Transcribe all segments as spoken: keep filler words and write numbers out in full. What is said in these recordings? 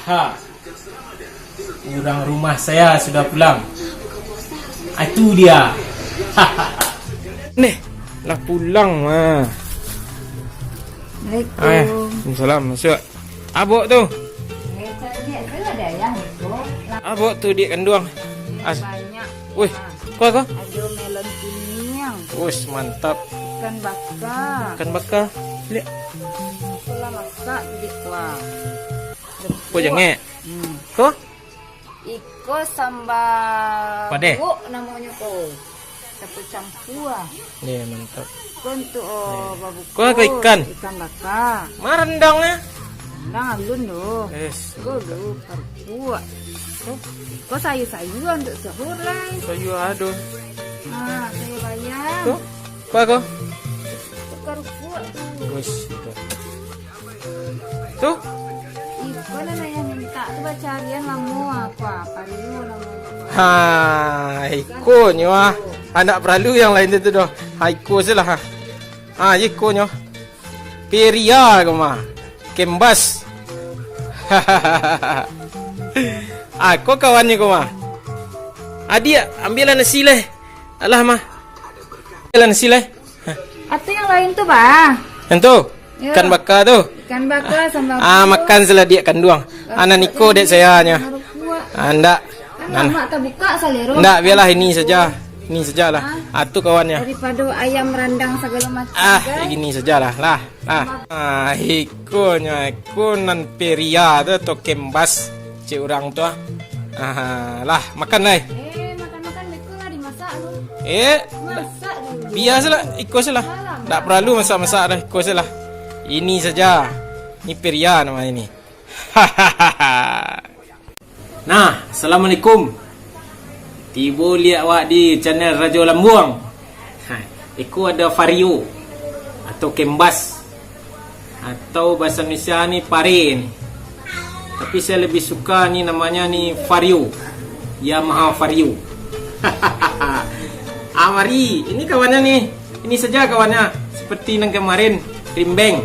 Ha. Urang rumah saya sudah pulang. Ah, itu dia. Nih, lah pulang mah. Assalamualaikum. Waalaikumsalam. Masuk. Abok tu. Eh, cari dia tu ada ayam tu. Abok tu, dik kanduang. As- Banyak. Wih, kuah, kuah. Ada melon kuning. Wih, mantap. Ikan bakar. Ikan bakar. Lihat. Itulah masak, jadi kuah. Kok jangek? Hmm. Ko? Iko sambal Padeh? Wok namonyo ko. Campur-campur ah. Iya, mantap. Ko untuk, oh, babuka. Ko ikan? Ikan bakar. Ma rendang, eh? Rendang alun tu. Yes. Ko tu, parupuk. Ko sayur-sayuran untuk sahur lah. Sayur ado. Ah, sayur bayam. Ko? Ko, ko? Tukar kuah tu. Wis, tu. Tu? Iko nan ayah mintak tu bacarian lamo apa? Apa dulu namonyo? Ha, iko nyo ah. Ndak paralu yang lain tu, tu doh. Ha, iko se lah, ha. Ha, iko nyo. Peria ko mah. Kembas. Ah, ko kawannyo ko mah. Adiak, ambiaklah nasi lai. Alah mah. Ambiaklah nasi lai. Atau yang lain tu, Bah? Yang tu? Yo. Ikan bakar tu? Ikan bakar sambal Ah, makan se lah, diak kanduang. Anak niko dek saya nyo. Ah, ndak. Kan lamak tabuka salero. Ndak, biarlah ini saja. Ini sajalah. Ah. Ah, tu kawannya. Daripado ayam rendang sagalo macam Ah, kan. Ini sajalah. Lah, lah. Ah, ikonyo, iko nan peria tu atau kembas, cek urang tu ah. Ah, lah, makan lai. Eh, makan-makan beko lah dimasak tu. Eh, Masak dulu. Biasalah, iko salah. Alah, Ndak masak. Paralu masak-masak dah, iko salah. Ini saja. Ini peria nama ini. Nah, assalamualaikum. Tibo liak awak di channel Rajo Lambuang. Ha, iko ada vario atau kembas atau bahasa Indonesia ni pare ni. Tapi saya lebih suka ni namanya ni vario. Yamaha Vario. Ah, mari. Ini kawannya ni. Ini saja kawannya. Seperti yang kemarin, rimbeng.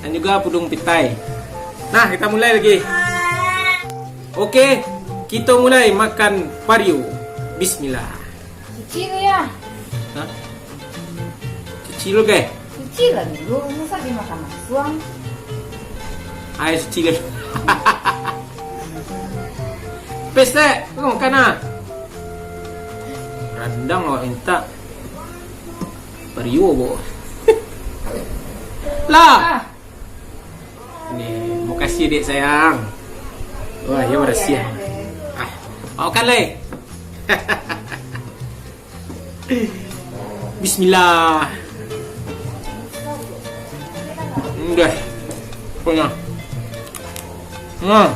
Dan juga pudung pitai. Nah, kita mulai lagi. Oke, kita mulai makan vario. Bismillah. Cuci lu ya. Hah? Cuci lu, guys. Cuci lah dulu, masa dimakan langsung. Ayo cuci lu. Pesek, kau makan ah. Rendang awak minta. Vario, bo. Lah. Ah. Ni, makasih, dek sayang. Wah, ya, berhasil. Ah, makan lai. Bismillah. Udah. Punya. Nah.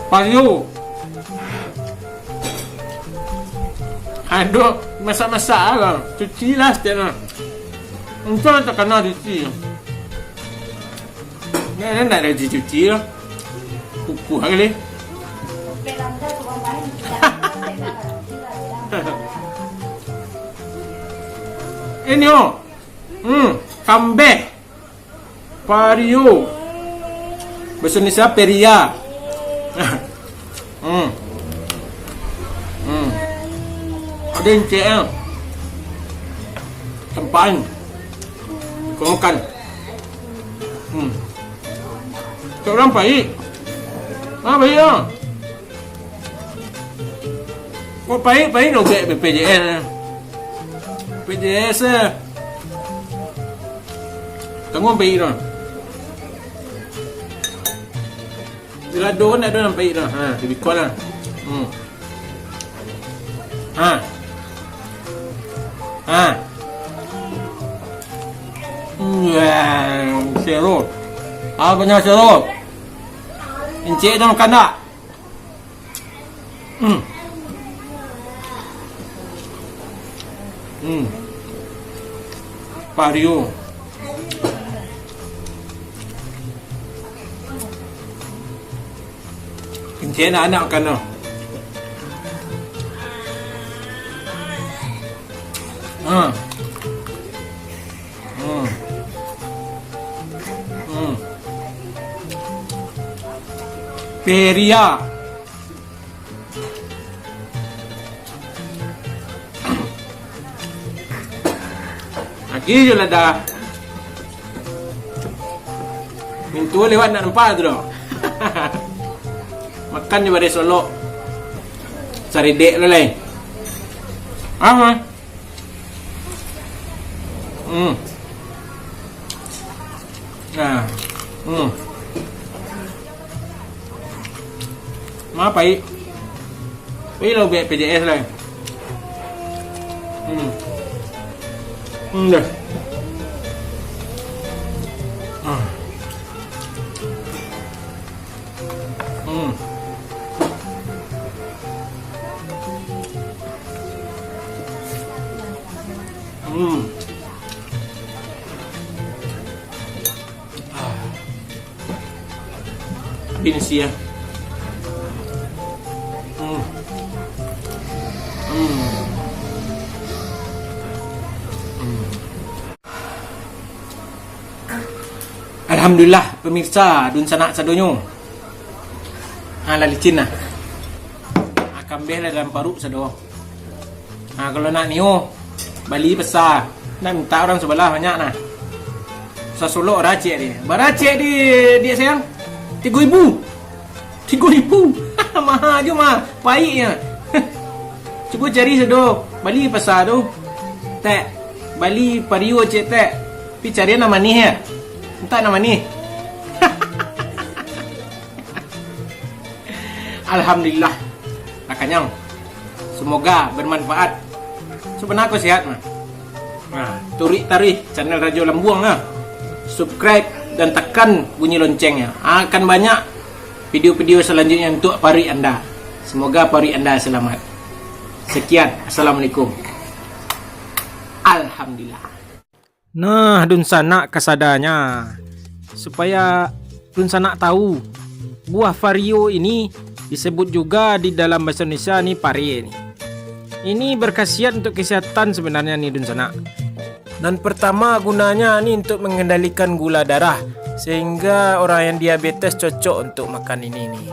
Vario. Aduh, masak-masak lah. Cuci lah setiap nak. Untung takana cuci. Ni ada nak cuci-cuci lah. Kukuh kali. Ini oh. Hmm, kambeh. Vario. Bahasa Indonesia peria. Hmm. Hmm. Ada encek ah. Tempaan. Kau makan. Hmm. Kau orang baik. Ah, baik ah. Kok paik-paik dogek B P J S. B P J S eh. Tanggung paik tu. Bila ado kan ado nan paik tu. Ha, lebih kuat lah. Hmm. Ha. Ha. Hmm, ya, serok. Ah, banyak serok. Encik tu makan tak? Hmm. Hmm. Vario. Encik anak-anak makan tu. Hmm. Hmm. Hmm. Peria. Lagi jo lah dah. Mintu lewat nak nampak tu doh. Makan di Badai Solok. Saridek lo lai. Ah. Hmm. Nah. Hmm. Ma pai. Pai lah ubek P J S lah. Hmm. Hmm, dah. Ah. Hmm. Hmm. Ah. Habis nasi ya. Hmm. Hmm. Hmm. Alhamdulillah, pemirsa, dunsanak sadonyo. Ha, lah licin lah. Ha, kambeh lah dalam paruik sado. Ha, kalau nak nio, bali pasa. Nak minta urang sabalah banyak nah. Sasolok racik di. Baracik di, di sayang? Tigo ribu. Tigo ribu. Maha jo mah. Paiknyo. Cubo cari sado. Bali pasa tu. Tek. Bali pario cek tek. Pi cari nan manih ya. Entah nan manih. Alhamdulillah. Lah kanyang. Semoga bermanfaat. Sabana ko sehat mah. Nah, turuik taruih channel Rajo Lambuang lah. Subscribe dan tekan bunyi loncengnya. Akan banyak video-video selanjutnya untuk paruik anda. Semoga paruik anda selamat. Sekian. Assalamualaikum. Alhamdulillah. Nah, dunsanak kasadanya. Supaya dunsanak tahu, buah vario ini disebut juga di dalam bahasa Indonesia ni pare ni. Ini berkhasiat untuk kesehatan sebenarnya ni, dunsanak. Nan pertama gunanya ni untuk mengendalikan gula darah, sehingga orang yang diabetes cocok untuk makan ini ni.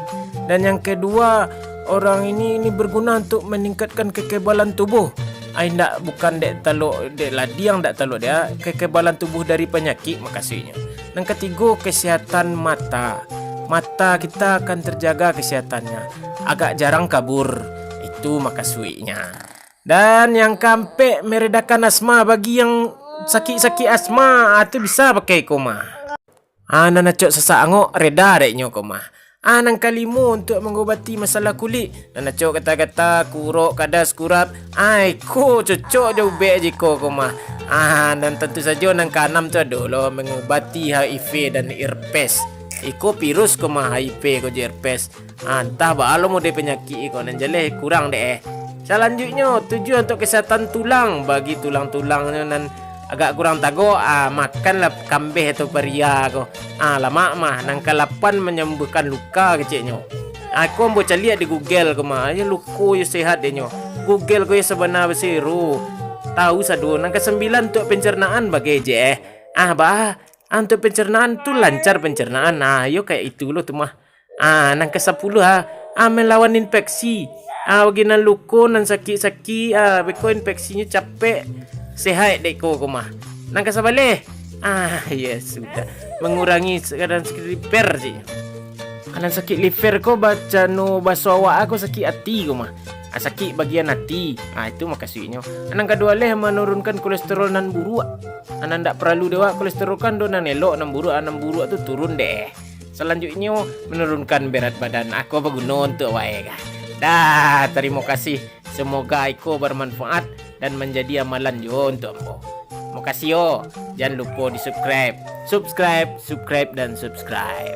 Dan yang kedua, orang ini, ini berguna untuk meningkatkan kekebalan tubuh. Ai, ndak, bukan dek talok, dek ladiang ndak talok dia, kekebalan tubuh dari penyakit makasuiknyo. Nan katigo, kesehatan mata. Mata kita akan terjaga kesehatannya. Agak jarang kabur. Itu makasuiknya. Dan yang kaampek, meredakan asma bagi yang sakik-sakik asma, ah, tu bisa pakai ko mah. Ah, nan acok sasak angok, reda dek nyo ko mah. Ah, nan kalimo, untuk mangobati masalah kulik, nan acok gata-gata, kurok, kadas, kurap, ai, ko cocok jo ubek jiko ko mah. Ah, dan tantu sajo nan kaanam tu ado lo mangobati H I V dan herpes. Iko virus ko mah, H I V ko jo herpes. Ah, antah baa lo mode panyakik iko, nan jaleh kurang dek eh. Salanjuiknyo, tujuan untuk kesehatan tulang, bagi tulang-tulangnyo nan agak kurang tagok, ah, makanlah kambeh atau paria ko. Ah, lamak mah, nan kalapan manyambuahkan luka keceknyo. Ah, ko ambo caliak di Google ko mah, yo luko yo sehat dek nyo. Google ko yo sabana basero. Tahu sado, nan kasambilan untuk pencernaan bagai je eh. Ah, baa, ah, untuk pencernaan tu lancar pencernaan. Ah, yo kayak itu lo tu mah. Ah, nan kasapuluah, ah, ah, melawan infeksi. Ah, bagi nan luko, nan sakik-sakik, ah, beko infeksinyo capek sehat dek ko ko mah. Nan kasabaleh, ah, ya sudah, mengurangi kadang sakik liver cik. Ah, nan sakik liver ko bacano baso awak ko sakik ati ko mah. Ah, sakik bagian ati. Ah, itu makasuiknyo. Ah, nan kaduo leh menurunkan kolesterol nan buruak. Ah, nan ndak paralu dek awak kolesterol kan do nan elok, nan buruak, ah, nan buruak tu turun deh. Salanjuiknyo, menurunkan berat badan. Ako baguno untuak wae kah? Dah, tarimo kasih. Semoga iko bermanfaat dan manjadi amalan juo untuak ambo. Makasih yo. Jan lupo di-subscribe. Subscribe, subscribe, dan subscribe.